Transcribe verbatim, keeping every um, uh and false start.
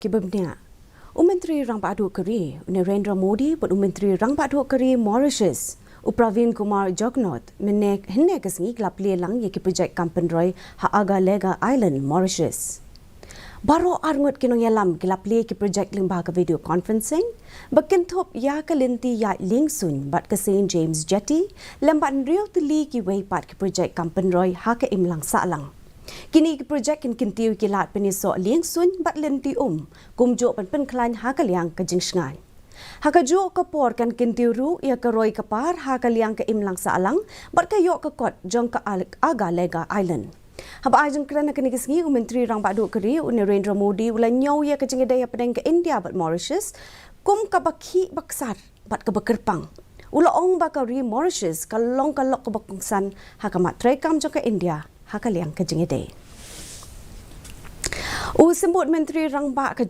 Ki bym nia. U Myntri Rangbah Duh ka ri, u Narendra Modi, bad u Myntri Rangbah Duh ka ri Mauritius, u Pravind Kumar Jugnauth, mynne hynne ka sngi ki la plie lang ïa ki project kam pynroi ha Agalega Island, Mauritius. Baroh arngut ki nongïalam ki la plie ki project lyngba ka video conferencing, ba kynthup ïa ka lynti ïaid liengsuiñ bad ka Saint James Jetty, lem bad hynriew tylli kiwei pat ki project kam pynroi ha ka imlang sahlang. Kine ki project kin kyntiew ki lad pynïasoh liengsuiñ bad lynti um, kumjuh ban pynkhlaiñ ha ka liang ka jingshngaiñ. Ha kajuh ka por kan kyntiew ruh ïa ka roi ka par ha ka liang ka imlang sahlang, bad ka ïoh ka kot jong ka Al-, Agalega Island. Haba ai jingkren ha kane ka sngi, u Myntri Rangbah Duh ka ri, u Narendra Modi, u la ñiew ïa ka jingïadei hapdeng ka India bad Mauritius kum kaba khih ba ksar bad kaba kyrpang. U la ong ba ka ri Mauritius ka long ka lok kaba kongsan ha ka mat treikam jong ka India ha ka liang ka jingïadei. U Symbud Myntri Rangbah ka